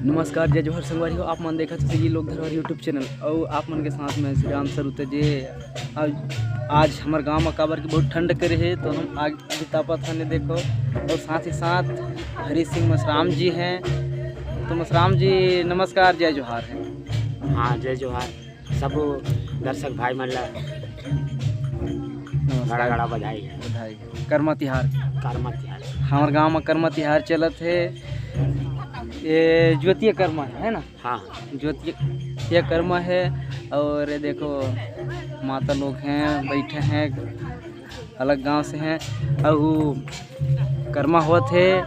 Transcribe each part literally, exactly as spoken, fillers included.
नमस्कार, जय जोहार संगवारी हो। आप मन देखत हो ये लोक धरोहर YouTube चैनल, अउ आप मन के साथ में श्री राम सरुते जे। आज, आज हमर गांव में काबर के बहुत ठंड करे हे, तो हम आग भी तापत हन, देखो। और साथ ही साथ हरि सिंह मसराम जी हैं। तो मसराम जी, नमस्कार, जय जोहार है। हाँ, जय जोहार। सब दर्शक भाई मन ला नमस्कार। गड़ा गड़ा बधाई है। बधाई। करमा तिहार। करमा तिहार। हमर गांव में करमा तिहार चलत हे। ये ज्योतिया करमा है, है ना? हाँ। ज्योतिया करमा है। और ये देखो, माता लोग हैं, बैठे हैं, अलग गांव से हैं। अउ करमा होत हे।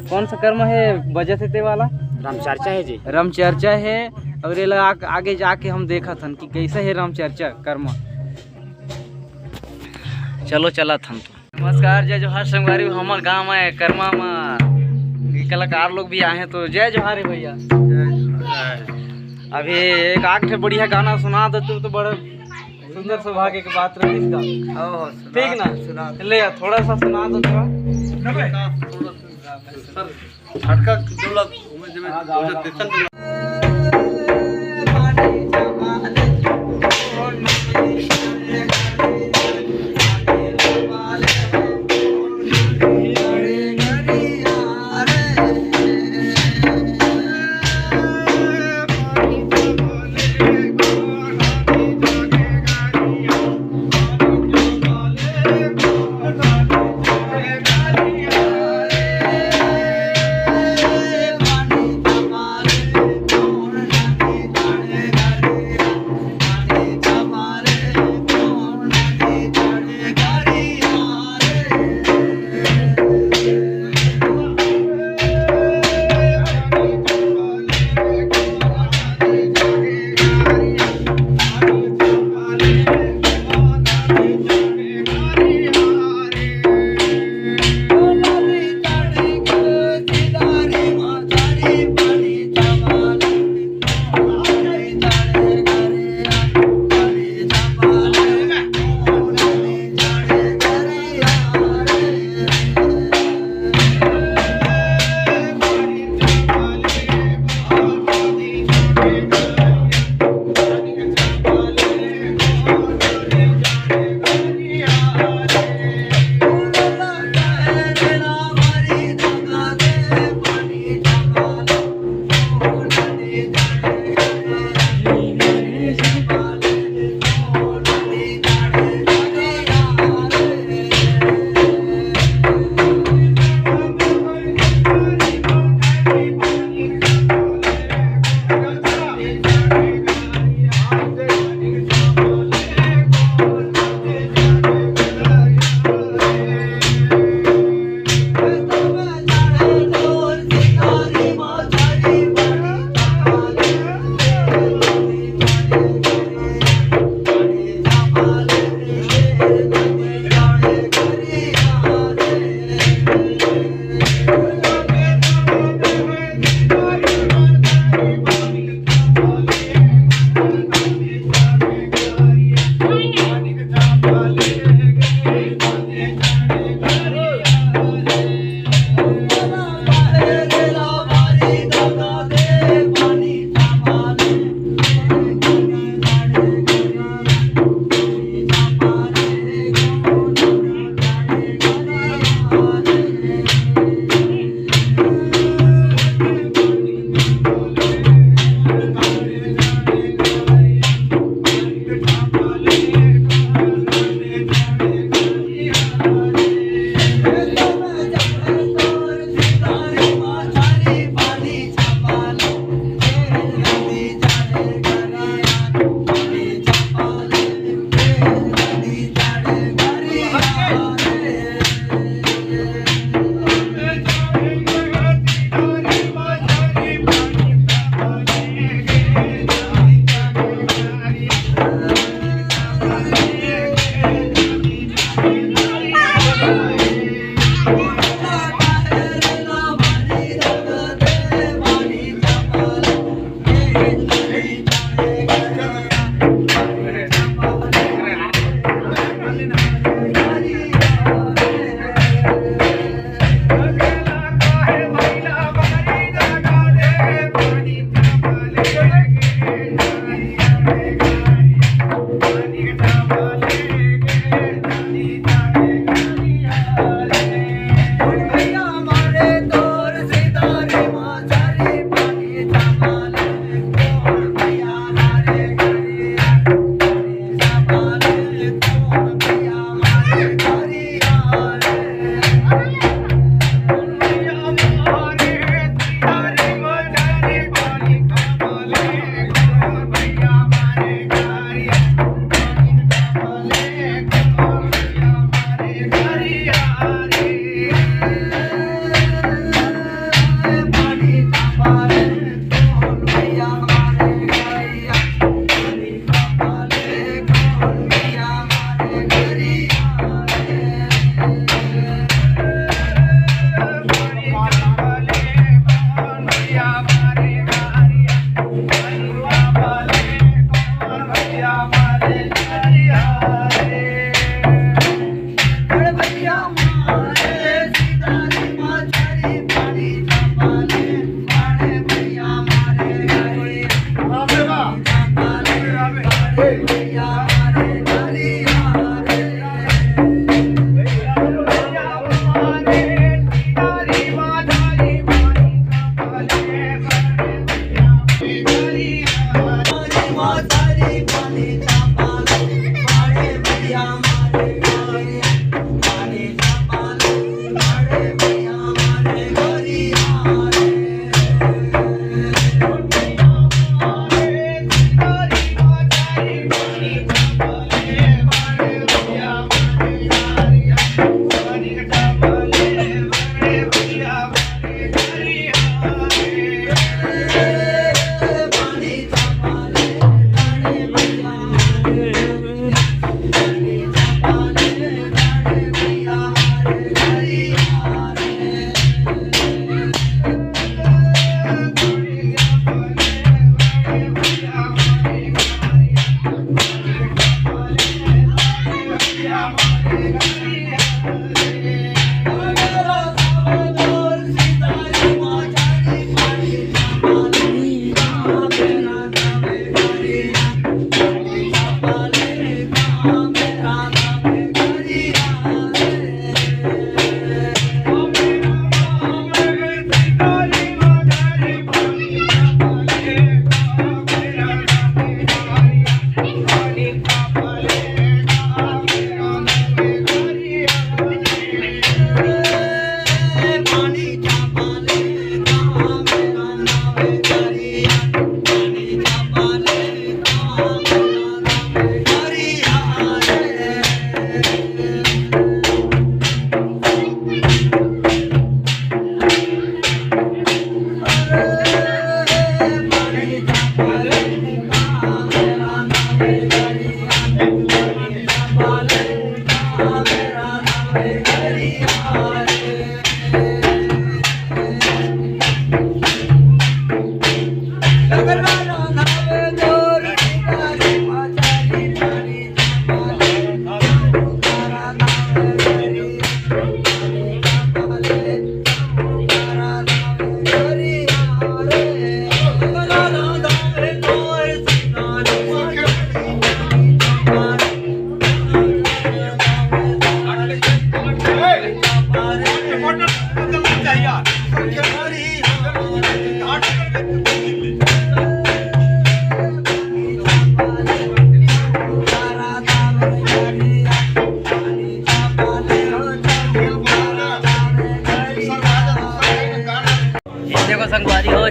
कौन सा करमा है बजत हे ते वाला? राम चर्चा है जी। राम चर्चा है। और ये ला आग-, आगे जाके हम देखत हन कि कैसा है राम चर्चा करमा। चलो चलत हन तो। नमस्कार, जय जोहार संगवारी हो। हमर गांव में करमा में ये कलाकार लोग भी आए हैं, तो जय जोहार है भैया। अभी एक आध ठे बढ़िया गाना सुना दो तू, तो बड़ा सुंदर सौभाग्य के बात रही इसका। हाँ, हाँ, सुना ठीक ना? दो, सुना दो। ले आ, थोड़ा सा सुना दो थोड़ा। सर, झटका दो लाख, उमें जब हाँ, गाओ, गाओ।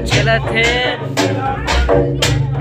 चलत हे।